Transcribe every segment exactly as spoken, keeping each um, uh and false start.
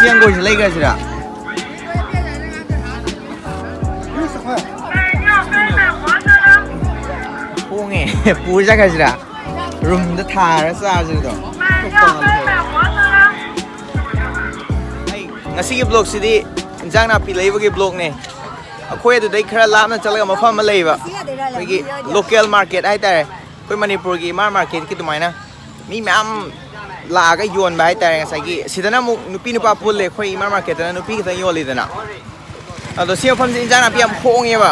ꯇꯦꯡꯀꯣꯠꯁꯤ ꯂꯩꯈ꯭ꯔꯁꯤꯔꯥ? ꯍꯣꯡꯉꯦ꯫ ꯄꯨꯔ ꯆꯠꯈ꯭ꯔꯁꯤꯔꯥ? ꯔꯨꯝꯗ ꯊꯥꯔ ꯆꯥꯔꯁꯤꯗꯣ꯫ ꯑꯩ ꯉꯁꯤꯒꯤ ꯕ꯭ꯂꯣꯛꯁꯤꯗꯤ ꯏꯟꯖꯥꯡ ꯅꯥꯄꯤ ꯂꯩꯕꯒꯤ ꯕ꯭ꯂꯣꯛꯅꯦ꯫ ꯑꯩꯈꯣꯏ ꯑꯗꯨꯗꯩ ꯈꯔ ꯂꯥꯞꯅ ꯆꯠꯂꯒ ꯃꯐꯝ ꯑꯃ ꯂꯩꯌꯦꯕ, ꯑꯩꯈꯣꯏꯒꯤ ꯂꯣꯀꯦꯜ ꯃꯥꯔꯀꯦꯠ ꯍꯥꯏꯇꯥꯔꯦ, ꯑꯩꯈꯣꯏ ꯃꯅꯤꯄꯨꯔꯒꯤ ꯏꯃꯥ ꯃꯥꯔꯀꯦꯠꯀꯤ ꯑꯗꯨꯃꯥꯏꯅ꯫ ꯃꯤ ꯃꯌꯥꯝ ꯂꯥꯛꯑꯒ ꯌꯣꯟꯕ ꯍꯥꯏꯇꯥꯔꯦ꯫ ꯉꯁꯥꯏꯒꯤ ꯁꯤꯗꯅ ꯑꯃꯨꯛ ꯅꯨꯄꯤ ꯅꯨꯄꯥ ꯄꯨꯜꯂꯦ꯫ ꯑꯩꯈꯣꯏ ꯏꯃꯥ ꯃꯥꯔꯀꯦꯠꯇꯅ ꯅꯨꯄꯤ ꯈꯛꯇꯪ ꯌꯣꯜꯂꯤꯗꯅ꯫ ꯑꯗꯣ ꯁꯤ ꯃꯐꯝꯁꯦ ꯏꯟꯖꯥꯡ ꯅꯥꯄꯤ ꯌꯥꯝ ꯍꯣꯡꯉꯦꯕ꯫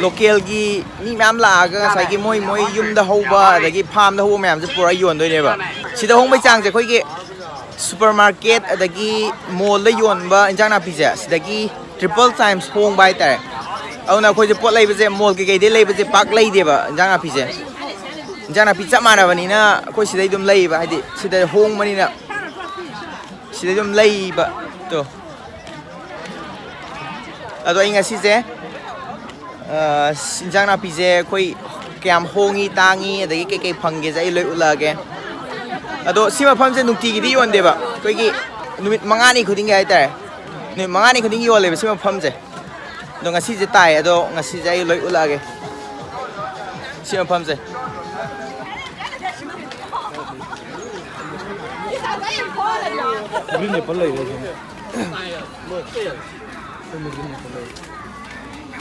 ꯂꯣꯀꯦꯜꯒꯤ ꯃꯤ ꯃꯌꯥꯝ ꯂꯥꯛꯑꯒ ꯉꯁꯥꯏꯒꯤ ꯃꯣꯏ ꯃꯣꯏ ꯌꯨꯝꯗ ꯍꯧꯕ ꯑꯗꯒꯤ ꯐꯥꯔꯝꯗ ꯍꯧꯕ ꯃꯌꯥꯝꯁꯦ ꯄꯨꯔꯒ ꯌꯣꯟꯗꯣꯏꯅꯦꯕ꯫ ꯁꯤꯗ ꯍꯣꯡꯕꯩ ꯆꯥꯡꯁꯦ ꯑꯩꯈꯣꯏꯒꯤ ꯁꯨꯄꯔ ꯃꯥꯔꯀꯦꯠ ꯑꯗꯒꯤ ꯃꯣꯜꯗ ꯌꯣꯟꯕ ꯏꯟꯖꯥꯡ ꯅꯥꯄꯤꯁꯦ ꯁꯤꯗꯒꯤ ꯇ꯭ꯔꯤꯄꯜ ꯇꯥꯏꯝꯁ ꯍꯣꯡꯕ ꯍꯥꯏꯇꯥꯔꯦ꯫ ꯑꯗꯨꯅ ꯑꯩꯈꯣꯏꯁꯦ ꯄꯣꯠ ꯂꯩꯕꯁꯦ ꯃꯣꯜ ꯀꯩꯀꯩꯗꯩ ꯂꯩꯕꯁꯦ ꯄꯥꯛ ꯂꯩꯗꯦꯕ ꯏꯟꯖꯥꯡ ꯅꯥꯄꯤꯁꯦ꯫ ꯏꯟꯖꯥꯡ ꯅꯥꯄꯤ ꯆꯞ ꯃꯥꯟꯅꯕꯅꯤꯅ ꯑꯩꯈꯣꯏ ꯁꯤꯗꯩ ꯑꯗꯨꯝ ꯂꯩꯕ, ꯍꯥꯏꯗꯤ ꯁꯤꯗ ꯍꯣꯡꯕꯅꯤꯅ ꯁꯤꯗꯩ ꯑꯗꯨꯝ ꯂꯩꯕ꯫ ꯇꯣ꯫ ꯑꯗꯣ ꯑꯩ ꯉꯁꯤꯁꯦ, ꯑ, ꯏꯟꯖꯥꯡ ꯅꯥꯄꯤꯁꯦ ꯑꯩꯈꯣꯏ ꯀꯌꯥꯝ ꯍꯣꯡꯉꯤ, ꯇꯥꯡꯉꯤ, ꯑꯗꯒꯤ ꯀꯩꯀꯩ ꯐꯪꯒꯦꯁꯦ ꯑꯩ ꯂꯣꯏ ꯎꯠꯂꯛꯑꯒꯦ꯫ ꯑꯗꯣ ꯁꯤ ꯃꯐꯝꯁꯦ ꯅꯨꯡꯇꯤꯒꯤꯗꯤ ꯌꯣꯟꯗꯦꯕ, ꯑꯩꯈꯣꯏꯒꯤ ꯅꯨꯃꯤꯠ ꯃꯉꯥꯅꯤ ꯈꯨꯗꯤꯡꯒꯤ ꯍꯥꯏꯇꯥꯔꯦ, ꯅꯨꯃꯤꯠ ꯃꯉꯥꯅꯤ ꯈꯨꯗꯤꯡꯒꯤ ꯌꯣꯜꯂꯦꯕ ꯁꯤ ꯃꯐꯝꯁꯦ꯫ ꯑꯗꯣ ꯉꯁꯤꯁꯦ ꯇꯥꯏ, ꯑꯗꯣ ꯉꯁꯤꯁꯦ ꯑꯩ ꯂꯣꯏ ꯎꯠꯂꯛꯑꯒꯦ ꯁꯤ ꯃꯐꯝꯁꯦ꯫ Green apple ꯂꯩꯔꯦ ꯁꯤꯗ꯫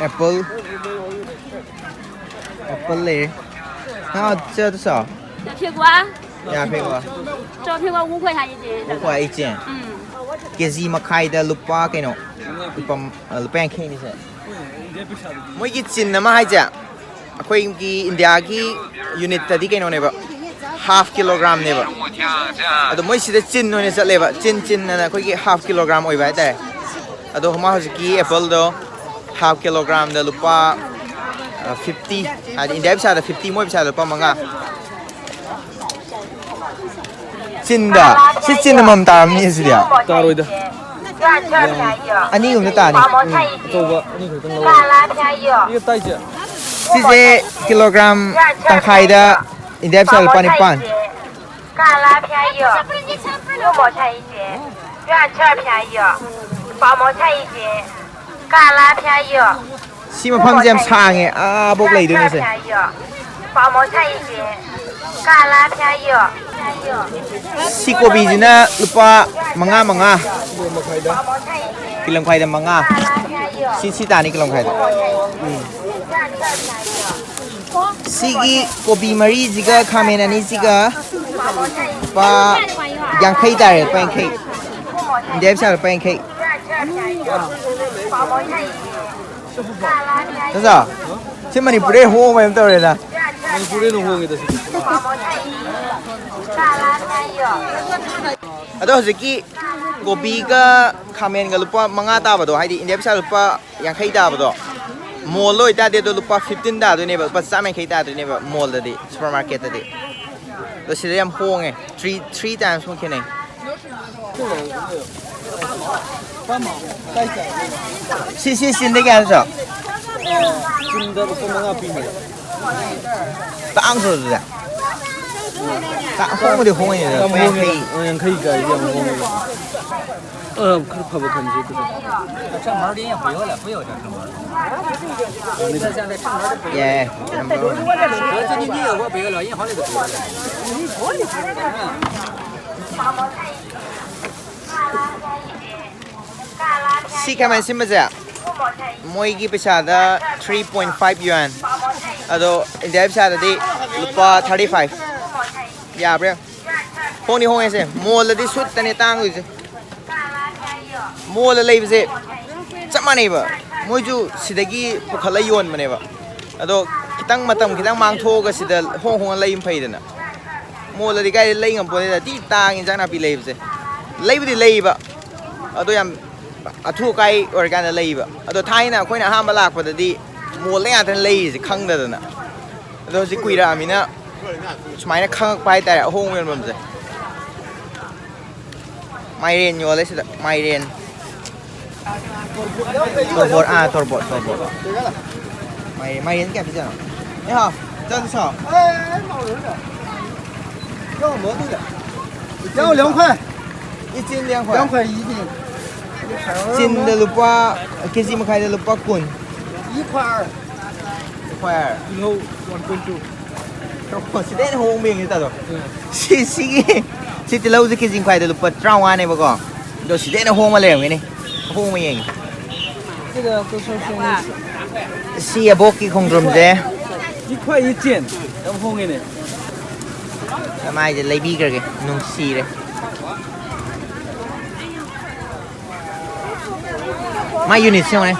ꯑꯦꯄꯜ꯫ ꯑꯦꯄꯜ ꯂꯩꯔꯦ꯫ ꯅꯪ ꯆꯠ ꯆꯠꯁꯣ? 这苹果， ꯌꯥ, ꯐꯦꯡꯉꯣ꯫ 这苹果五块钱一斤。 ꯉꯥꯏꯈꯣ, ꯑꯩ ꯆꯦ꯫ 嗯， ꯀꯦ ꯖꯤ ꯃꯈꯥꯏꯗ ꯂꯨꯄꯥ ꯀꯩꯅꯣ? ꯂꯨꯄꯥ, ꯑ, ꯂꯨꯄꯥ ꯌꯥꯡꯈꯩꯅꯤꯁꯦ꯫ ꯃꯣꯏꯒꯤ ꯆꯤꯟ ꯑꯃ ꯍꯥꯏꯁꯦ ꯑꯩꯈꯣꯏꯒꯤ ꯏꯟꯗꯤꯌꯥꯒꯤ ꯌꯨꯅꯤꯠꯇꯗꯤ ꯀꯩꯅꯣꯅꯦꯕ, ꯍꯥꯐ ꯀꯤꯂꯣꯒ꯭ꯔꯥꯝꯅꯦꯕ꯫ ꯑꯗꯣ ꯃꯣꯏ ꯁꯤꯗ ꯆꯤꯟ ꯑꯣꯏꯅ ꯆꯠꯂꯦꯕ, ꯆꯤꯟ ꯆꯤꯟ ꯑꯅ ꯑꯩꯈꯣꯏꯒꯤ ꯍꯥꯐ ꯀꯤꯂꯣꯒ꯭ꯔꯥꯝ ꯑꯣꯏꯕ ꯍꯥꯏꯇꯥꯔꯦ꯫ ꯑꯗꯣ ꯃꯥ ꯍꯧꯖꯤꯛꯀꯤ ꯑꯦꯄꯜꯗꯣ ꯍꯥꯐ ꯀꯤꯂꯣꯒ꯭ꯔꯥꯝꯗ ꯂꯨꯄꯥ, ꯑ, ꯐꯤꯐꯇꯤ, ꯍꯥꯏꯗꯤ ꯏꯟꯗꯤꯌꯥ ꯄꯩꯁꯥꯗ ꯐꯤꯐꯇꯤ, ꯃꯣꯏ ꯄꯩꯁꯥꯗ ꯂꯨꯄꯥ ꯃꯉꯥ꯫ ꯆꯤꯟꯗ꯫ ꯁꯤ ꯆꯤꯟ ꯑꯃꯃꯝ ꯇꯥꯔꯝꯅꯤ ꯁꯤꯗꯤ꯫ ꯇꯥꯔꯣꯏꯗ꯫ ꯑꯅꯤꯒꯨꯝꯕ ꯇꯥꯅꯤ꯫ ꯎꯝ, ꯑꯆꯧꯕ ꯑꯅꯤ ꯈꯛꯇꯪ ꯂꯧꯔꯣ꯫ ꯏꯒ ꯇꯥꯏꯁꯦ꯫ ꯁꯤꯁꯦ ꯀꯤꯂꯣꯒ꯭ꯔꯥꯝ ꯇꯪꯈꯥꯏꯗ ꯏꯟꯗꯤꯌꯥ ꯄꯩꯁꯥ ꯂꯨꯄꯥ ꯅꯤꯄꯥꯟ꯫ 这儿便宜，宝茅台一斤，干辣便宜。 ꯁꯤ ꯃꯐꯝꯁꯦ ꯌꯥꯝ ꯁꯥꯡꯉꯦ, ꯑꯥꯕꯣꯛ ꯂꯩꯗꯣꯏꯅꯦ ꯁꯦ꯫ 宝茅台一斤，干辣便宜。 ꯁꯤ ꯀꯣꯕꯤꯁꯤꯅ ꯂꯨꯄꯥ ꯃꯉꯥ, ꯃꯉꯥ꯫ ꯀꯤꯂꯣ ꯃꯈꯥꯏꯗ ꯃꯉꯥ꯫ ꯁꯤ, ꯁꯤ ꯇꯥꯅꯤ ꯀꯤꯂꯣ ꯃꯈꯥꯏꯗ꯫ ꯎꯝ꯫ ꯁꯤꯒꯤ ꯀꯣꯕꯤ ꯃꯔꯤꯁꯤꯒ ꯈꯥꯃꯦꯟ ꯑꯅꯤꯁꯤꯒ ꯂꯨꯄꯥ ꯌꯥꯡꯈꯩ ꯇꯥꯔꯦ, ꯂꯨꯄꯥ ꯌꯥꯡꯈꯩ꯫ ꯏꯟꯗꯤꯌꯥ ꯄꯩꯁꯥ ꯂꯨꯄꯥ ꯌꯥꯡꯈꯩ꯫ ꯆꯥꯆꯥ, ꯁꯤ ꯃꯅꯤꯄꯨꯔꯗꯩ ꯍꯣꯡꯕ ꯑꯃ ꯇꯧꯔꯦꯗ꯫ ꯃꯅꯤꯄꯨꯔꯗꯩ ꯑꯗꯨꯝ ꯍꯣꯡꯉꯦꯗ ꯁꯤꯗꯤ꯫ ꯑꯗꯣ ꯍꯧꯖꯤꯛꯀꯤ ꯀꯣꯕꯤꯒ ꯈꯥꯃꯦꯟꯒ ꯂꯨꯄꯥ ꯃꯉꯥ ꯇꯥꯕꯗꯣ, ꯍꯥꯏꯗꯤ ꯏꯟꯗꯤꯌꯥ ꯄꯩꯁꯥ ꯂꯨꯄꯥ ꯌꯥꯡꯈꯩ ꯇꯥꯕꯗꯣ, ꯃꯣꯜꯗ ꯑꯣꯏꯇꯥꯔꯗꯤ ꯑꯗꯣ ꯂꯨꯄꯥ ꯐꯤꯐꯇꯤꯟ ꯇꯥꯗꯣꯏꯅꯦꯕ, ꯂꯨꯄꯥ ꯆꯥꯝ ꯌꯥꯡꯈꯩ ꯇꯥꯗꯣꯏꯅꯦꯕ ꯃꯣꯜꯗꯗꯤ, ꯁꯨꯄꯔ ꯃꯥꯔꯀꯦꯠꯇꯗꯤ꯫ ꯑꯗꯣ ꯁꯤꯗ ꯌꯥꯝ ꯍꯣꯡꯉꯦ, ꯊ꯭ꯔꯤ, ꯊ꯭ꯔꯤ ꯇꯥꯏꯝꯁꯃꯨꯛ ꯈꯦꯠꯅꯩ꯫ ꯁꯤ, ꯁꯤ ꯆꯤꯟꯗ ꯀꯌꯥ ꯅꯠꯇ꯭ꯔꯣ? ꯆꯤꯟꯗ ꯂꯨꯄꯥ ꯃꯉꯥ ꯄꯤꯅꯦ꯫ ꯇꯥꯡꯗ꯭ꯔꯣ ꯑꯗꯨꯗꯤ? ꯇꯥꯡ-, ꯍꯣꯡꯕꯨꯗꯤ ꯍꯣꯡꯉꯤꯅꯦ, ꯌꯥꯝ ꯂꯨꯄꯥ ꯍꯣꯡꯉꯦ꯫ ꯌꯥꯡꯈꯩ꯫ ꯑ, ꯌꯥꯡꯈꯩ ꯀꯥꯏꯗꯤ ꯌꯥꯝ ꯍꯣꯡꯉꯦ꯫ ꯑ, ꯈꯔ ꯐꯕ ꯈꯟꯁꯦ ꯑꯗꯨꯗꯤ꯫ ꯌꯥꯏ, ꯌꯥꯝ ꯐꯕ꯫ ꯁꯤ ꯈꯥꯃꯦꯟ ꯑꯁꯤꯟꯕꯁꯦ ꯃꯣꯏꯒꯤ ꯄꯩꯁꯥꯗ three point five yuan, ꯑꯗꯣ ꯏꯟꯗꯤꯌꯥ ꯄꯩꯁꯥꯗꯗꯤ ꯂꯨꯄꯥ thirty five꯫ ꯌꯥꯕ꯭ꯔꯥ ꯌꯦꯡꯉꯣ꯫ ꯍꯣꯡꯅꯤ ꯍꯣꯡꯉꯦꯁꯦ, ꯃꯣꯜꯗꯗꯤ ꯁꯨꯠꯇꯅꯦ ꯇꯥꯡꯗꯣꯏꯁꯦ꯫ ꯃꯣꯜꯗ ꯂꯩꯕꯁꯦ ꯆꯞ ꯃꯥꯟꯅꯩꯕ, ꯃꯣꯏꯁꯨ ꯁꯤꯗꯒꯤ ꯄꯨꯈꯠꯂ ꯌꯣꯟꯕꯅꯦꯕ꯫ ꯑꯗꯣ ꯈꯤꯇꯪ ꯃꯇꯝ ꯈꯤꯇꯪ ꯃꯥꯡꯊꯣꯛꯑꯒ ꯁꯤꯗ ꯍꯣꯡ ꯍꯣꯡꯉ ꯂꯩꯕ ꯐꯩꯗꯅ꯫ ꯃꯣꯜꯗꯗꯤ ꯀꯥꯏꯗꯩ ꯂꯩ ꯉꯝꯄꯣꯠꯇꯦꯗ, ꯊꯤ ꯇꯥꯡꯉꯤ ꯏꯟꯖꯥꯡ ꯅꯥꯄꯤ ꯂꯩꯕꯁꯦ꯫ ꯂꯩꯕꯨꯗꯤ ꯂꯩꯕ, ꯑꯗꯣ ꯌꯥꯝ ꯑꯊꯨ ꯑꯀꯥꯏ ꯑꯣꯏꯔꯀꯥꯟꯗ ꯂꯩꯕ꯫ ꯑꯗꯣ ꯊꯥꯏꯅ ꯑꯩꯈꯣꯏꯅ ꯑꯍꯥꯟꯕ ꯂꯥꯛꯄꯗꯗꯤ ꯃꯣꯜꯗ ꯉꯥꯛꯇꯅꯦ ꯂꯩꯔꯤꯁꯦ ꯈꯪꯗꯗꯅ꯫ ꯑꯗꯣ ꯍꯧꯖꯤꯛ ꯀꯨꯏꯔꯛꯑꯃꯤꯅ ꯁꯨꯃꯥꯏꯅ ꯈꯪꯉꯛꯄ ꯍꯥꯏꯇꯥꯔꯦ, ꯑꯍꯣꯡꯕ ꯌꯣꯟꯐꯝꯁꯦ꯫ ꯃꯥꯏꯔꯦꯟ ꯌꯣꯜꯂꯦ ꯁꯤꯗ, ꯃꯥꯏꯔꯦꯟ꯫ ꯇꯣꯔꯕꯣꯠ, ꯑꯥ, ꯇꯣꯔꯕꯣꯠ, ꯇꯣꯔꯕꯣꯠ꯫ ꯃꯥꯏꯔꯦꯟ, ꯃꯥꯏꯔꯦꯟ ꯀꯌꯥ ꯄꯤꯖꯥꯠꯅꯣ? ꯑꯦ, ꯍꯥꯎ, ꯆꯥꯁꯤ ꯁꯥꯎ꯫ 要两块。ꯏꯆꯤꯟ ꯌꯥꯡꯈꯩ꯫ ꯌꯥꯡꯈꯩ ꯏꯆꯤꯟ꯫ ꯆꯤꯟꯗ ꯂꯨꯄꯥ ꯀꯦ ꯖꯤ ꯃꯈꯥꯏꯗ ꯂꯨꯄꯥ ꯀꯨꯟ꯫ ꯏ ꯈ꯭ꯋꯥꯏ꯫ ꯈ꯭ꯋꯥꯏ꯫ ꯇꯤꯜꯍꯧ ꯋꯥꯟ ꯄꯣꯏꯟ ꯇꯨ꯫ ꯑꯣ, ꯁꯤꯗꯩ ꯍꯦꯟꯅ ꯍꯣꯡꯕ ꯌꯦꯡꯉꯦ ꯇꯥꯗꯣ꯫ ꯎꯝ꯫ ꯁꯤ, ꯁꯤꯒꯤ, ꯁꯤ ꯇꯤꯜꯍꯧꯁꯦ ꯀꯦ ꯖꯤ ꯃꯈꯥꯏꯗ ꯂꯨꯄꯥ ꯇꯔꯥꯃꯉꯥꯅꯦꯕꯀꯣ꯫ ꯑꯗꯣ ꯁꯤꯗꯩ ꯍꯦꯟꯅ ꯍꯣꯡꯕ ꯂꯩꯔꯝꯒꯅꯤ꯫ ꯑꯍꯣꯡꯕ ꯌꯦꯡꯉꯦ꯫ ꯁꯤꯗ ꯇꯨ ꯁꯣ ꯁꯦꯝꯃꯤ꯫ ꯁꯤ ꯑꯕꯣꯛꯀꯤ ꯈꯣꯡꯗ꯭ꯔꯨꯝꯁꯦ꯫ ꯏ ꯈ꯭ꯋꯥꯏ ꯏꯆꯦꯟ꯫ ꯌꯥꯝ ꯍꯣꯡꯉꯦꯅꯦ꯫ ꯃꯥꯏꯁꯦ ꯂꯩꯕꯤꯈ꯭ꯔꯒꯦ꯫ ꯅꯨꯡꯁꯤꯔꯦ꯫ ꯃꯥꯏ ꯌꯨꯅꯤꯠꯁꯦ ꯌꯦꯡꯉꯨꯅꯦ꯫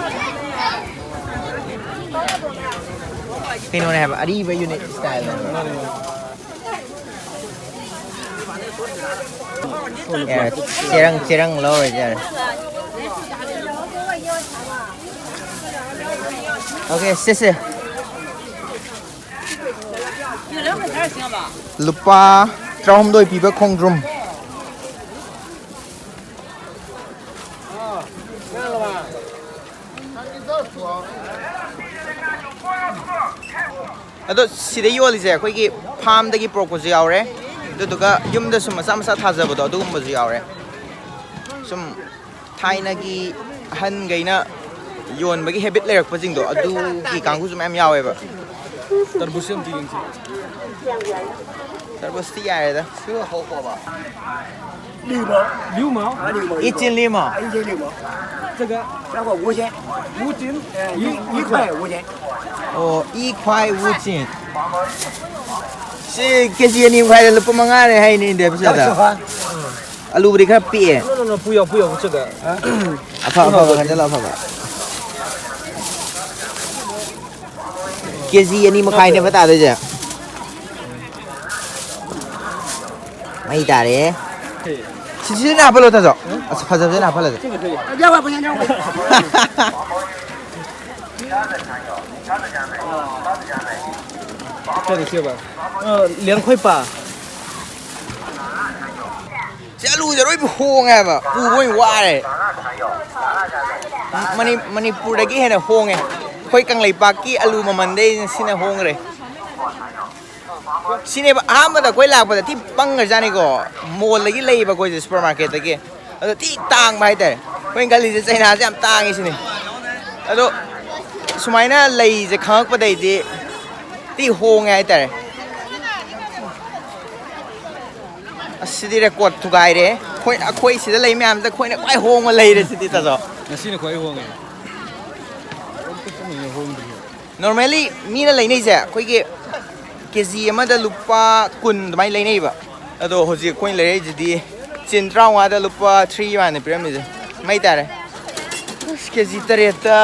ꯀꯩꯅꯣꯅꯦ ꯍꯥꯏꯕ, ꯑꯔꯤꯕ ꯌꯨꯅꯤꯠ ꯏꯁꯇꯥꯏꯜꯅꯦ꯫ ꯌꯥꯔꯦ, ꯆꯦꯔꯪ, ꯆꯦꯔꯪ ꯂꯧꯔꯣꯏꯁꯦ, ꯌꯥꯔꯦ꯫ ꯑꯣꯀꯦ, ꯁꯦ, ꯁꯦ꯫ ꯂꯨꯄꯥ ꯇꯔꯥꯍꯨꯝꯗꯣꯏ ꯄꯤꯕ ꯈꯣꯡꯗ꯭ꯔꯨꯝ꯫ ꯑꯗꯣ ꯁꯤꯗ ꯌꯣꯜꯂꯤꯁꯦ ꯑꯩꯈꯣꯏꯒꯤ ꯐꯥꯝꯗꯒꯤ ꯄꯨꯔꯛꯄꯁꯨ ꯌꯥꯎꯔꯦ, ꯑꯗꯨꯗꯨꯒ ꯌꯨꯝꯗ ꯁꯨꯝ ꯃꯆꯥ ꯃꯆꯥ ꯊꯥꯖꯕꯗꯣ ꯑꯗꯨꯒꯨꯝꯕꯁꯨ ꯌꯥꯎꯔꯦ꯫ ꯁꯨꯝ ꯊꯥꯏꯅꯒꯤ ꯑꯍꯟꯈꯩꯅ ꯌꯣꯟꯕꯒꯤ ꯍꯦꯕꯤꯠ ꯂꯩꯔꯛꯄꯁꯤꯡꯗꯣ ꯑꯗꯨꯒꯤ ꯀꯥꯡꯕꯨꯁꯨ ꯃꯌꯥꯝ ꯌꯥꯎꯋꯦꯕ꯫ ꯇꯔꯕꯨꯖꯁꯦ ꯑꯝꯇ ꯌꯦꯡꯁꯤ꯫ ꯇꯔꯕꯨꯖꯇꯤ ꯌꯥꯔꯦꯗ꯫ 绿毛，一斤绿毛。一斤绿毛。这个，那个五斤。五斤，一，一块五斤。哦，一块五斤。 ꯁꯤ ꯀꯦ ꯖꯤ ꯑꯅꯤ ꯃꯈꯥꯏꯗ ꯂꯨꯄꯥ ꯃꯉꯥꯅꯦ ꯍꯥꯏꯅꯦ ꯏꯟꯗꯤꯌꯥ ꯄꯩꯁꯥꯗ꯫ ꯑꯂꯨꯕꯨꯗꯤ ꯈꯔ ꯄꯤꯛꯑꯦ꯫ 那，那，那，不要，不要这个。 ꯑꯐ ꯑꯐꯕ ꯈꯟꯖꯜꯂꯣ, ꯑꯐꯕ꯫ ꯀꯦ ꯖꯤ ꯑꯅꯤ ꯃꯈꯥꯏꯅꯦꯕ ꯇꯥꯗꯣꯏꯁꯦ꯫ ꯃꯩ ꯇꯥꯔꯦ꯫ ꯁꯤ, ꯁꯤꯗ ꯍꯥꯞꯍꯜꯂꯣ, ꯇꯥꯖꯣ꯫ ꯑꯁ, ꯐꯖꯕꯁꯤꯅ ꯍꯥꯞꯍꯜꯂꯁꯦ꯫ 这个可以。要不要不要？ 这个是吧？呃，两块八。 ꯁꯤ ꯑꯂꯨꯁꯦ ꯂꯣꯏ ꯍꯣꯡꯉꯦ ꯍꯥꯏꯕ꯫ ꯎꯕ ꯑꯣꯏꯅ ꯋꯥꯔꯦ꯫ ꯃꯅꯤ-, ꯃꯅꯤꯄꯨꯔꯗꯒꯤ ꯍꯦꯟꯅ ꯍꯣꯡꯉꯦ꯫ ꯑꯩꯈꯣꯏ ꯀꯪꯂꯩꯄꯥꯛꯀꯤ ꯑꯂꯨ ꯃꯃꯜꯗꯩ ꯁꯤꯅ ꯍꯣꯡꯈ꯭ꯔꯦ꯫ ꯁꯤꯅꯦꯕ ꯑꯍꯥꯟꯕꯗ ꯑꯩꯈꯣꯏ ꯂꯥꯛꯄꯗ ꯊꯤ ꯄꯪꯈ꯭ꯔꯖꯥꯠꯅꯤꯀꯣ꯫ ꯃꯣꯜꯗꯒꯤ ꯂꯩꯌꯦꯕ ꯑꯩꯈꯣꯏꯁꯦ, ꯁꯨꯄꯔ ꯃꯥꯔꯀꯦꯠꯇꯒꯤ꯫ ꯑꯗꯣ ꯊꯤ ꯇꯥꯡꯕ ꯍꯥꯏꯇꯥꯔꯦ꯫ ꯑꯩꯈꯣꯏꯅ ꯈꯜꯂꯤꯁꯦ ꯆꯩꯅꯥꯁꯦ ꯌꯥꯝ ꯇꯥꯡꯉꯤ ꯁꯤꯅꯤ꯫ ꯑꯗꯣ ꯁꯨꯃꯥꯏꯅ ꯂꯩꯁꯦ ꯈꯪꯉꯛꯄꯗꯩꯗꯤ ꯊꯤ ꯍꯣꯡꯉꯦ ꯍꯥꯏꯇꯥꯔꯦ꯫ ꯑꯁ, ꯁꯤꯗꯤ ꯔꯦꯀꯣꯔꯠ ꯊꯨꯒꯥꯏꯔꯦ꯫ ꯑꯩꯈꯣꯏ, ꯑꯩꯈꯣꯏ ꯁꯤꯗ ꯂꯩ ꯃꯌꯥꯝꯁꯦ ꯑꯩꯈꯣꯏꯅ ꯈ꯭ꯋꯥꯏ ꯍꯣꯡꯕ ꯂꯩꯔꯦ ꯁꯤꯗꯤ, ꯇꯥꯖꯣ꯫ ꯉꯁꯤꯅ ꯈ꯭ꯋꯥꯏ ꯍꯣꯡꯉꯦ꯫ ꯑꯝꯇ ꯍꯣꯡꯗ꯭ꯔꯤ꯫ Normally ꯃꯤꯅ ꯂꯩꯅꯩꯁꯦ ꯑꯩꯈꯣꯏꯒꯤ ꯀꯦ ꯖꯤ ꯑꯃꯗ ꯂꯨꯄꯥ ꯀꯨꯟ ꯑꯗꯨꯃꯥꯏꯅ ꯂꯩꯅꯩꯕ꯫ ꯑꯗꯣ ꯍꯧꯖꯤꯛ ꯑꯩꯈꯣꯏꯅ ꯂꯩꯔꯛꯏꯁꯤꯗꯤ ꯆꯤꯟ ꯇꯔꯥꯃꯉꯥꯗ ꯂꯨꯄꯥ three yuan ꯄꯤꯔꯝꯃꯤꯁꯦ꯫ ꯃꯩ ꯇꯥꯔꯦ꯫ ꯑꯁ, ꯀꯦ ꯖꯤ ꯇꯔꯦꯠꯇ,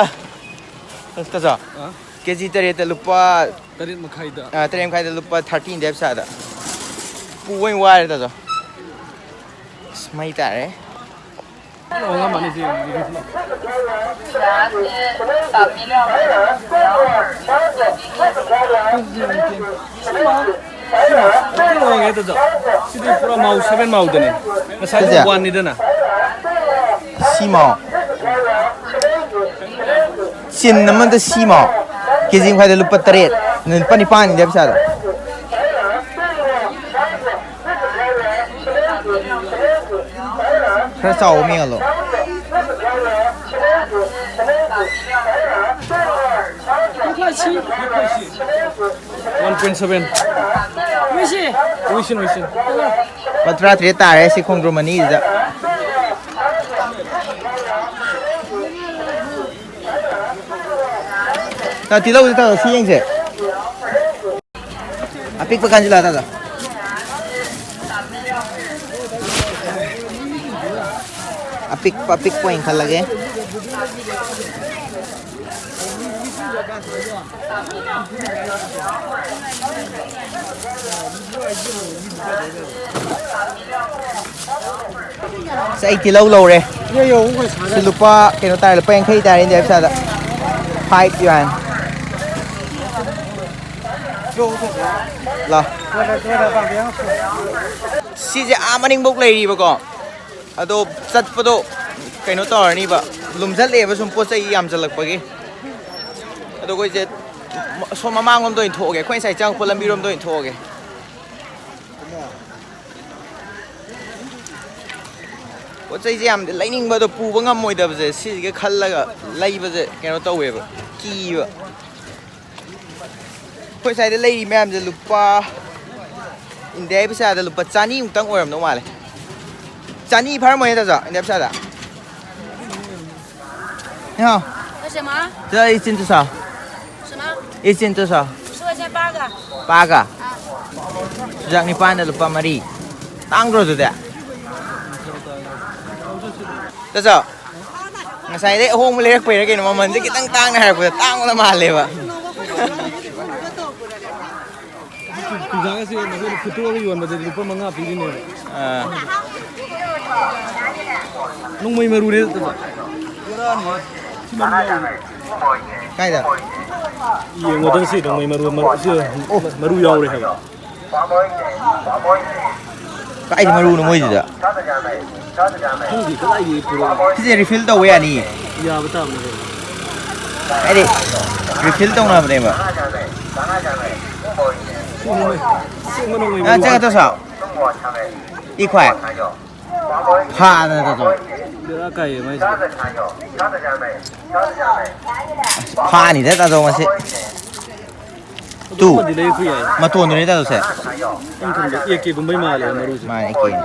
ꯑꯁ, ꯇꯥꯖꯣ꯫ ꯑ? ꯀꯦ ꯖꯤ ꯇꯔꯦꯠꯇ ꯂꯨꯄꯥ ꯇꯔꯦꯠ ꯃꯈꯥꯏꯗ꯫ ꯑ, ꯇꯔꯦꯠ ꯃꯈꯥꯏꯗ ꯂꯨꯄꯥ thirty ꯏꯟꯗꯤꯌꯥ ꯄꯩꯁꯥꯗ꯫ ꯄꯨꯕ ꯑꯣꯏꯅ ꯋꯥꯔꯦ, ꯇꯥꯖꯣ꯫ ꯑꯁ, ꯃꯩ ꯇꯥꯔꯦ꯫ ꯍꯣꯡꯉꯝꯃꯅꯤ ꯁꯤ꯫ ꯁꯤꯗꯤ ꯄꯨꯔꯥ ꯃꯥꯎ, seven ꯃꯥꯎꯗꯅꯦ꯫ ꯉꯁꯥꯏꯗꯤ ꯁꯤꯁꯦ? One ꯅꯤꯗꯅ꯫ ꯁꯤ ꯃꯥꯎ꯫ ꯆꯤꯟ ꯑꯃꯗ ꯁꯤ ꯃꯥꯎ꯫ ꯀꯦ ꯖꯤ ꯃꯈꯥꯏꯗ ꯂꯨꯄꯥ ꯇꯔꯦꯠ꯫ ꯂꯨꯄꯥ ꯅꯤꯄꯥꯟ ꯏꯟꯗꯤꯌꯥ ꯄꯩꯁꯥꯗ꯫ ꯈꯔ ꯆꯥꯎꯕ ꯑꯃ ꯌꯦꯡꯍꯜꯂꯣ꯫ One point seven꯫ ꯂꯨꯄꯥ ꯇꯔꯥꯇꯔꯦꯠ ꯇꯥꯔꯦ ꯁꯤ ꯈꯣꯡꯗ꯭ꯔꯨꯝ ꯑꯅꯤꯁꯤꯗ꯫ ꯇꯥ, ꯇꯤꯜꯍꯧꯁꯦ ꯇꯥ, ꯁꯤ ꯌꯦꯡꯁꯦ꯫ ꯑꯄꯤꯛꯄ ꯈꯟꯖꯤꯜꯂꯣ, ꯇꯥꯗ꯫ ꯑꯄꯤꯛꯄ, ꯑꯄꯤꯛꯄ ꯑꯣꯏꯅ ꯈꯜꯂꯒꯦ꯫ ꯁꯤ ꯑꯩ ꯇꯤꯜꯍꯧ ꯂꯧꯔꯦ꯫ ꯁꯤ ꯂꯨꯄꯥ ꯀꯩꯅꯣ ꯇꯥꯔꯦ, ꯂꯨꯄꯥ ꯌꯥꯡꯈꯩ ꯇꯥꯔꯦ ꯏꯟꯗꯤꯌꯥ ꯄꯩꯁꯥꯗ꯫ Five yuan꯫ ꯂꯥ꯫ ꯁꯤꯁꯦ ꯑꯥ ꯃꯅꯤꯡꯐꯧ ꯂꯩꯔꯤꯕꯀꯣ꯫ ꯑꯗꯣ ꯆꯠꯄꯗꯣ ꯀꯩꯅꯣ ꯇꯧꯔꯅꯤꯕ, ꯂꯨꯝꯁꯜꯂꯛꯑꯦꯕ ꯁꯨꯝ ꯄꯣꯠ ꯆꯩ ꯌꯥꯝꯁꯤꯜꯂꯛꯄꯒꯤ꯫ ꯑꯗꯣ ꯑꯩꯈꯣꯏꯁꯦ ꯁꯣꯝ ꯃꯃꯥꯡꯂꯣꯝꯗ ꯑꯣꯏꯅ ꯊꯣꯛꯑꯒꯦ, ꯑꯩꯈꯣꯏ ꯉꯁꯥꯏ ꯆꯪꯉꯛꯄ ꯂꯝꯕꯤꯔꯣꯝꯗ ꯑꯣꯏꯅ ꯊꯣꯛꯑꯒꯦ꯫ ꯄꯣꯠ ꯆꯩꯁꯦ ꯌꯥꯝ ꯂꯩꯅꯤꯡꯕꯗꯣ ꯄꯨꯕ ꯉꯝꯃꯣꯏꯗꯕꯁꯦ, ꯁꯤꯁꯤꯒ ꯈꯜꯂꯒ ꯂꯩꯕꯁꯦ ꯀꯩꯅꯣ ꯇꯧꯋꯦꯕ, ꯀꯤꯕ꯫ ꯑꯩꯈꯣꯏ ꯁ꯭ꯋꯥꯏꯗ ꯂꯩꯔꯤ ꯃꯌꯥꯝꯁꯦ ꯂꯨꯄꯥ, ꯏꯟꯗꯤꯌꯥꯒꯤ ꯄꯩꯁꯥꯗ ꯂꯨꯄꯥ ꯆꯅꯤꯃꯨꯛꯇꯪ ꯑꯣꯏꯔꯝꯗꯧ ꯃꯥꯜꯂꯦ꯫ ꯆꯅꯤ ꯐꯥꯔꯝꯃꯣꯏꯍꯦ, ꯇꯥꯖꯣ, ꯏꯟꯗꯤꯌꯥ ꯄꯩꯁꯥꯗ꯫ ꯍꯥ? 为什么？ ꯆꯥ, ꯏꯆꯤꯟ ꯆꯨꯁꯥ꯫ 什么？ ꯏꯆꯤꯟ ꯆꯨꯁꯥ꯫ 说一下八个。 ꯄꯥꯒ꯫ 啊。 ꯆꯨꯖꯥꯛ ꯅꯤꯄꯥꯟꯗ ꯂꯨꯄꯥ ꯃꯔꯤ꯫ ꯇꯥꯡꯗ꯭ꯔꯣ ꯑꯗꯨꯗꯤ? ꯇꯥꯖꯣ, ꯉꯁꯥꯏꯗꯩ ꯑꯍꯣꯡꯕ ꯂꯩꯔꯛꯄꯩꯔꯥ ꯀꯩꯅꯣ, ꯃꯃꯜꯁꯦ ꯈꯤꯇꯪ ꯇꯥꯡꯅ ꯍꯥꯏꯔꯛꯄꯗ ꯇꯥꯡꯕꯗ ꯃꯥꯜꯂꯦꯕ꯫ ꯆꯨꯖꯥꯛ ꯑꯁꯤ ꯅꯈꯣꯏꯅ ꯐꯨꯠꯇꯣꯛꯑꯒ ꯌꯣꯟꯕꯗꯗꯤ ꯂꯨꯄꯥ ꯃꯉꯥ ꯄꯤꯔꯤꯅꯦꯕ꯫ ꯑꯥ꯫ ꯅꯣꯡꯃꯩ ꯃꯔꯨꯅꯦ꯫ ꯁꯤ ꯃꯔꯨ ꯌꯥꯎꯔꯤ꯫ ꯀꯥꯏꯗ? ꯌꯦꯡꯉꯣꯗꯅ ꯁꯤ ꯅꯣꯡꯃꯩ ꯃꯔꯨ, ꯃꯔꯨ, ꯁꯤ ꯑꯣ꯫ ꯃꯔꯨ ꯌꯥꯎꯔꯦ ꯍꯥꯏꯕ꯫ ꯀꯥꯏꯗ ꯃꯔꯨꯅꯣ ꯃꯣꯏꯁꯤꯗ? ꯈꯪꯗꯦ, ꯀꯗꯥꯏꯗꯒꯤ ꯄꯨꯔꯛꯏꯅꯣ? ꯁꯤꯁꯦ refill ꯇꯧꯕ ꯌꯥꯅꯤꯌꯦ꯫ ꯌꯥꯕ ꯇꯥꯕꯅꯦ ꯀꯩꯅꯣ꯫ ꯍꯥꯏꯗꯤ refill ꯇꯧꯅꯕꯅꯦꯕ꯫ ꯁꯤ ꯅꯣꯡꯃꯩ, ꯁꯤ ꯅꯣꯡꯃꯩ ꯑ, ꯃꯔꯨ ꯆꯪꯉꯛꯇ ꯁꯥꯎ꯫ ꯏ ꯈ꯭ꯋꯥꯏ꯫ ꯐꯥꯗꯅ ꯇꯥꯖꯣ꯫ ꯕꯦꯔꯥ ꯀꯥꯏꯌꯦ ꯃꯥꯏꯁꯦ꯫ ꯐꯥꯅꯤꯗ ꯇꯥꯖꯣ ꯉꯁꯤ꯫ ꯇꯨ꯫ ꯑꯃꯗꯤ ꯂꯩꯔꯛꯄ ꯌꯥꯏ꯫ ꯃꯇꯣꯟꯗꯨꯅꯦ ꯇꯥꯖꯣꯁꯦ꯫ ꯑꯩꯅ ꯈꯟꯕꯗ ꯑꯦ ꯀꯦꯒꯨꯝꯕꯩ ꯃꯥꯜꯂꯦ ꯃꯔꯨꯁꯦ꯫ ꯃꯥꯅꯦ, ꯑꯦ ꯀꯦꯅꯦ꯫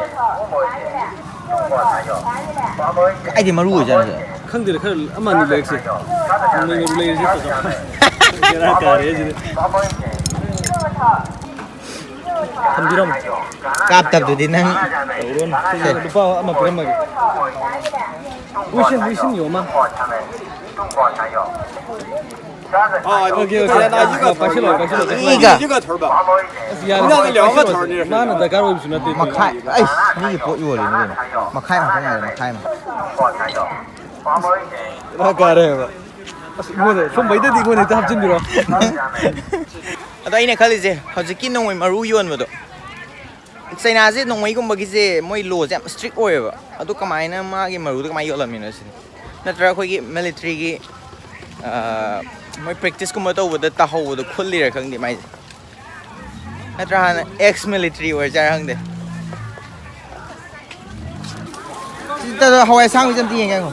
ꯀꯥꯏꯗꯩ ꯃꯔꯨ ꯑꯣꯏꯖꯥꯠꯅꯣ ꯁꯦ? ꯈꯪꯗꯦꯗ, ꯈꯔ ꯑꯃ ꯑꯅꯤ ꯂꯩꯔꯛꯁꯦ꯫ ꯅꯣꯡꯃꯩ ꯃꯔꯨ ꯂꯩꯔꯁꯦ ꯇꯥꯖꯣ꯫ ꯕꯦꯔꯥ ꯀꯥꯔꯦ ꯁꯤꯗꯤ꯫ ꯊꯝꯕꯤꯔꯝꯃꯣ꯫ ꯀꯥꯞꯇꯕꯗꯨꯗꯤ ꯅꯪ꯫ ꯇꯧꯔꯣꯅꯨ꯫ ꯁꯦ꯫ ꯂꯨꯄꯥ ꯑꯃ ꯄꯤꯔꯝꯃꯒꯦ꯫ ꯋꯤꯁꯤꯟ, ꯋꯤꯁꯤꯟ ꯌꯣꯃ꯫ ꯑꯣ, ꯑꯣꯀꯦ, ꯑꯣꯀꯦ, ꯌꯥꯔꯦ, ꯌꯥꯔꯦ, ꯄꯥꯏꯁꯤꯜꯂꯣ, ꯄꯥꯏꯁꯤꯜꯂꯣ, ꯄꯥꯏꯁꯤꯜꯂꯣ꯫ ꯏꯒ꯫ ꯑꯁ, ꯌꯥꯔꯦ, ꯄꯥꯏꯁꯤꯜꯂꯣ, ꯄꯥꯏꯁꯤꯜꯂꯣ꯫ ꯃꯥꯅ ꯗꯔꯀꯥꯔ ꯑꯣꯏꯕꯁꯨ ꯅꯠꯇꯦ꯫ ꯃꯈꯥꯏ, ꯑꯩꯁ, ꯃꯤꯒꯤ ꯄꯣꯠ ꯌꯣꯜꯂꯤꯅꯤ ꯀꯩꯅꯣ꯫ ꯃꯈꯥꯏ ꯑꯃ ꯈꯛꯇ ꯉꯥꯏꯔꯦ, ꯃꯈꯥꯏ ꯑꯃ꯫ ꯗꯔꯀꯥꯔ ꯑꯣꯏꯕ꯫ ꯑꯁ, ꯑꯩꯉꯣꯟꯗ ꯁꯨꯝꯕꯩꯗꯗꯤ ꯑꯩꯉꯣꯟꯗ ꯍꯦꯛꯇ ꯍꯥꯞꯆꯤꯟꯕꯤꯔꯣ꯫ ꯑꯗꯣ ꯑꯩꯅ ꯈꯜꯂꯤꯁꯦ, ꯍꯧꯖꯤꯛꯀꯤ ꯅꯣꯡꯃꯩ ꯃꯔꯨ ꯌꯣꯟꯕꯗꯣ, ꯆꯩꯅꯥꯁꯦ ꯅꯣꯡꯃꯩꯒꯨꯝꯕꯒꯤꯁꯦ ꯃꯣꯏ ꯂꯣꯁꯦ ꯌꯥꯝ ꯏꯁꯇ꯭ꯔꯤꯛ ꯑꯣꯏꯌꯦꯕ꯫ ꯑꯗꯣ ꯀꯃꯥꯏꯅ ꯃꯥꯒꯤ ꯃꯔꯨꯗꯣ ꯀꯃꯥꯏꯅ ꯌꯣꯜꯂꯝꯃꯤꯅꯣ ꯁꯤꯅꯤ? ꯅꯠꯇ꯭ꯔꯒ ꯑꯩꯈꯣꯏꯒꯤ ꯃꯤꯂꯤꯇ꯭ꯔꯤꯒꯤ, ꯑ, ꯃꯣꯏ practice ꯀꯨꯝꯕ ꯇꯧꯕꯗ ꯇꯥꯍꯧꯕꯗꯣ ꯈꯨꯜꯂꯤꯔꯥ ꯈꯪꯗꯦ ꯃꯥꯏꯁꯦ꯫ ꯅꯠꯇ꯭ꯔꯥ ꯍꯥꯟꯅ ex military ꯑꯣꯏꯔꯖꯥꯔꯥ ꯈꯪꯗꯦ꯫ ꯁꯤꯗ ꯍꯋꯥꯏ ꯑꯁꯥꯡꯕꯤꯁꯦ ꯑꯝꯇ ꯌꯦꯡꯒꯦ ꯉꯥꯏꯈꯣ꯫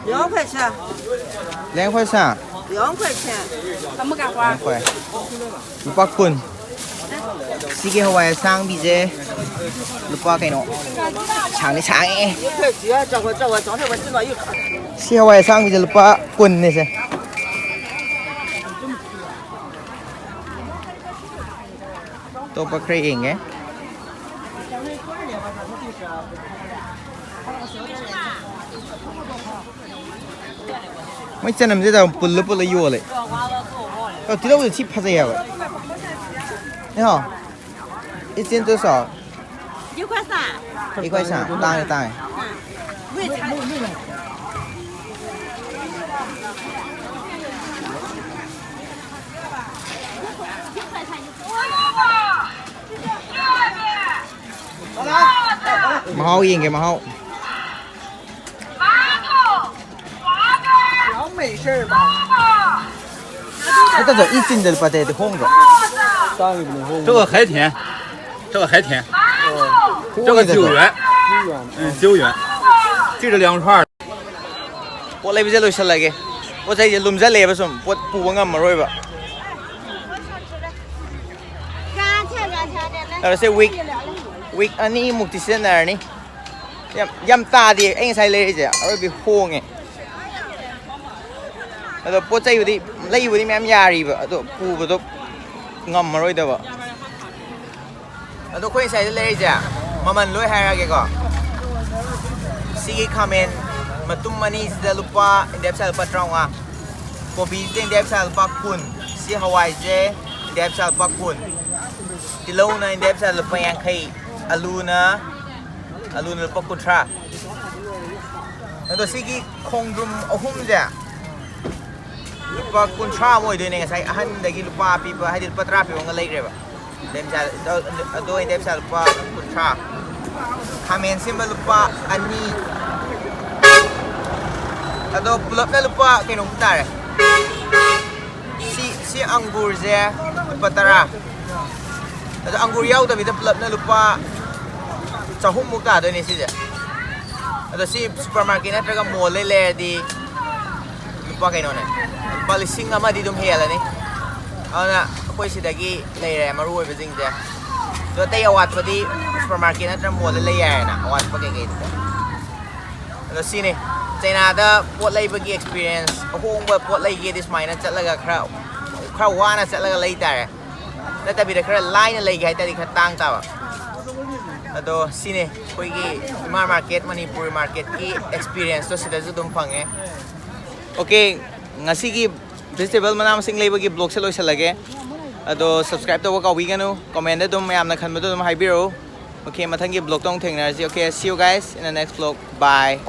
两块钱。 两块钱。 两块钱。 ꯌꯥꯡꯈꯩ꯫ ꯂꯨꯄꯥ ꯀꯨꯟ꯫ ꯁꯤꯒꯤ ꯍꯋꯥꯏ ꯑꯁꯥꯡꯕꯤꯁꯦ ꯂꯨꯄꯥ ꯀꯩꯅꯣ꯫ ꯁꯥꯡꯗꯤ ꯁꯥꯡꯉꯦ꯫ ꯁꯤ ꯍꯋꯥꯏ ꯑꯁꯥꯡꯕꯤꯁꯦ ꯂꯨꯄꯥ ꯀꯨꯟꯅꯦ ꯁꯦ꯫ ꯑꯇꯣꯞꯄ ꯈꯔ ꯌꯦꯡꯒꯦ꯫ ꯃꯣꯏ ꯆꯅꯝꯁꯦ ꯑꯗꯨꯝ ꯄꯨꯜꯂ ꯄꯨꯜꯂ ꯌꯣꯜꯂꯦ꯫ ꯑꯗꯣ ꯇꯤꯜꯍꯧꯁꯦ ꯊꯤ ꯐꯖꯩ ꯍꯥꯏꯕ꯫ ꯏꯆꯦ ꯑꯝꯇ ꯆꯥꯎ꯫ 一块三。 一块三， ꯇꯥꯡꯉꯦ ꯇꯥꯡꯉꯦ꯫ ꯃꯍꯥꯎ ꯌꯦꯡꯒꯦ ꯃꯍꯥꯎ꯫ 这个一斤的 ꯂꯨꯄꯥ ꯇꯔꯦꯠꯇꯤ ꯍꯣꯡꯗ꯭ꯔꯣ? 这个还甜，这个还甜，这个九元，嗯，九元，这个两串儿。 ꯄꯣꯠ ꯂꯩꯕꯁꯦ ꯂꯣꯏꯁꯤꯜꯂꯒꯦ꯫ ꯄꯣꯠ ꯆꯩꯁꯦ ꯂꯨꯝꯁꯜꯂꯛꯑꯦꯕ ꯁꯨꯝ, ꯄꯣꯠ ꯄꯨꯕ ꯉꯝꯃꯔꯣꯏꯕ꯫ ꯑꯗꯣ ꯁꯤ week, week ꯑꯅꯤꯃꯨꯛꯇꯤ ꯁꯤꯖꯤꯟꯅꯔꯅꯤ꯫ ꯌꯥꯝ, ꯌꯥꯝ ꯇꯥꯗꯦ ꯑꯩ ꯉꯁꯥꯏ ꯂꯩꯔꯛꯏꯁꯦ, ꯑꯔꯣꯏꯕꯤ ꯍꯣꯡꯉꯦ꯫ ꯑꯗꯣ ꯄꯣꯠ ꯆꯩꯕꯨꯗꯤ, ꯂꯩꯕꯨꯗꯤ ꯃꯌꯥꯝ ꯌꯥꯔꯤꯕ, ꯑꯗꯣ ꯄꯨꯕꯗꯣ ꯉꯝꯃꯔꯣꯏꯗꯕ꯫ ꯑꯗꯣ ꯑꯩꯈꯣꯏ ꯉꯁꯥꯏꯗ ꯂꯩꯔꯤꯁꯦ ꯃꯃꯜ ꯂꯣꯏ ꯍꯥꯏꯔꯛꯑꯒꯦꯀꯣ꯫ ꯁꯤꯒꯤ ꯈꯥꯃꯦꯟ ꯃꯇꯨꯝ ꯑꯅꯤꯁꯤꯗ ꯂꯨꯄꯥ, ꯏꯟꯗꯤꯌꯥ ꯄꯩꯁꯥ ꯂꯨꯄꯥ ꯇꯔꯥꯃꯉꯥ꯫ ꯀꯣꯕꯤꯁꯤꯗ ꯏꯟꯗꯤꯌꯥ ꯄꯩꯁꯥ ꯂꯨꯄꯥ ꯀꯨꯟ꯫ ꯁꯤ ꯍꯋꯥꯏꯁꯦ ꯏꯟꯗꯤꯌꯥ ꯄꯩꯁꯥ ꯂꯨꯄꯥ ꯀꯨꯟ꯫ ꯇꯤꯜꯍꯧꯅ ꯏꯟꯗꯤꯌꯥ ꯄꯩꯁꯥ ꯂꯨꯄꯥ ꯌꯥꯡꯈꯩ꯫ ꯑꯂꯨꯅ, ꯑꯂꯨꯅ ꯂꯨꯄꯥ ꯀꯨꯟꯊ꯭ꯔꯥ꯫ ꯑꯗꯣ ꯁꯤꯒꯤ ꯈꯣꯡꯗ꯭ꯔꯨꯝ ꯑꯍꯨꯝꯁꯦ ꯂꯨꯄꯥ ꯀꯨꯟꯊ꯭ꯔꯥ ꯑꯃ ꯑꯣꯏꯗꯣꯏꯅꯦ꯫ ꯉꯁꯥꯏ ꯑꯍꯟꯗꯒꯤ ꯂꯨꯄꯥ ꯄꯤꯕ, ꯍꯥꯏꯗꯤ ꯂꯨꯄꯥ ꯇꯔꯥ ꯄꯤꯕ ꯑꯃꯒ ꯂꯩꯈ꯭ꯔꯦꯕ꯫ ꯑꯗꯣ ꯑꯩꯅ ꯄꯩꯁꯥ ꯂꯨꯄꯥ ꯀꯨꯟꯊ꯭ꯔꯥ꯫ ꯈꯥꯃꯦꯟ ꯑꯁꯤꯟꯕ ꯂꯨꯄꯥ ꯑꯅꯤ꯫ ꯑꯗꯣ ꯄꯨꯂꯞꯅ ꯂꯨꯄꯥ ꯀꯩꯅꯣꯃꯨꯛ ꯇꯥꯔꯦ꯫ ꯁꯤ ꯁꯤ ꯑꯪꯒꯨꯔꯁꯦ ꯂꯨꯄꯥ ꯇꯔꯥ꯫ ꯑꯗꯣ ꯑꯪꯒꯨꯔ ꯌꯥꯎꯗꯕꯤꯗ ꯄꯨꯂꯞꯅ ꯂꯨꯄꯥ ꯆꯍꯨꯝꯃꯨꯛ ꯇꯥꯗꯣꯏꯅꯦ ꯁꯤꯁꯦ꯫ ꯑꯗꯣ ꯁꯤ ꯁꯨꯄꯔ ꯃꯥꯔꯀꯦꯠ ꯅꯠꯇ꯭ꯔꯒ ꯃꯣꯜꯗꯩ ꯂꯩꯔꯗꯤ ꯂꯨꯄꯥ ꯀꯩꯅꯣꯅꯦ, ꯂꯨꯄꯥ ꯂꯤꯁꯤꯡ ꯑꯃꯗꯤ ꯑꯗꯨꯝ ꯍꯦꯜꯂꯅꯤ꯫ ꯑꯗꯨꯅ ꯑꯩꯈꯣꯏ ꯁꯤꯗꯒꯤ ꯂꯩꯔꯦ ꯃꯔꯨ ꯑꯣꯏꯕꯁꯤꯡꯁꯦ꯫ ꯑꯗꯣ ꯑꯇꯩ ꯑꯋꯥꯠꯄꯗꯤ ꯁꯨꯄꯔ ꯃꯥꯔꯀꯦꯠ ꯅꯠꯇ꯭ꯔꯒ ꯃꯣꯜꯗ ꯂꯩ ꯌꯥꯔꯦꯅ, ꯑꯋꯥꯠꯄ ꯀꯩꯀꯩꯗꯨꯗꯤ꯫ ꯑꯗꯣ ꯁꯤꯅꯤ, ꯆꯩꯅꯥꯗ ꯄꯣꯠ ꯂꯩꯕꯒꯤ ꯑꯦꯛꯁꯄꯤꯔꯤꯌꯦꯟꯁ꯫ ꯑꯍꯣꯡꯕ ꯄꯣꯠ ꯂꯩꯒꯦꯗꯤ ꯁꯨꯃꯥꯏꯅ ꯆꯠꯂꯒ ꯈꯔ, ꯈꯔ ꯋꯥꯅ ꯆꯠꯂꯒ ꯂꯩ ꯇꯥꯔꯦ꯫ ꯅꯠꯇꯕꯤꯗ ꯈꯔ ꯂꯥꯏꯅ ꯂꯩꯒꯦ ꯍꯥꯏ ꯇꯥꯔꯗꯤ ꯈꯔ ꯇꯥꯡ ꯇꯥꯕ꯫ ꯑꯗꯣ ꯁꯤꯅꯤ ꯑꯩꯈꯣꯏꯒꯤ ꯏꯃꯥ ꯃꯥꯔꯀꯦꯠ, ꯃꯅꯤꯄꯨꯔ ꯃꯥꯔꯀꯦꯠꯀꯤ ꯑꯦꯛꯁꯄꯤꯔꯤꯌꯦꯟꯁꯇꯣ ꯁꯤꯗꯁꯨ ꯑꯗꯨꯝ ꯐꯪꯉꯦ꯫ ꯑꯣꯀꯦ, ꯉꯁꯤꯒꯤ ꯚꯦꯖꯤꯇꯦꯕꯜ ꯃꯅꯥ ꯃꯁꯤꯡ ꯂꯩꯕꯒꯤ ꯕ꯭ꯂꯣꯛꯁꯦ ꯂꯣꯏꯁꯤꯜꯂꯒꯦ꯫ ꯑꯗꯣ ꯁꯕꯁꯀ꯭ꯔꯥꯏꯕ ꯇꯧꯕ ꯀꯥꯎꯕꯤꯒꯅꯨ꯫ ꯀꯣꯃꯦꯟꯗ ꯑꯗꯨꯝ ꯃꯌꯥꯝꯅ ꯈꯟꯕꯗꯣ ꯑꯗꯨꯝ ꯍꯥꯏꯕꯤꯔꯛꯎ꯫ ꯑꯣꯀꯦ, ꯃꯊꯪꯒꯤ ꯕ꯭ꯂꯣꯛꯇ ꯑꯃꯨꯛ ꯊꯦꯡꯅꯔꯁꯤ꯫ Okay, see you guys in the next vlog. Bye.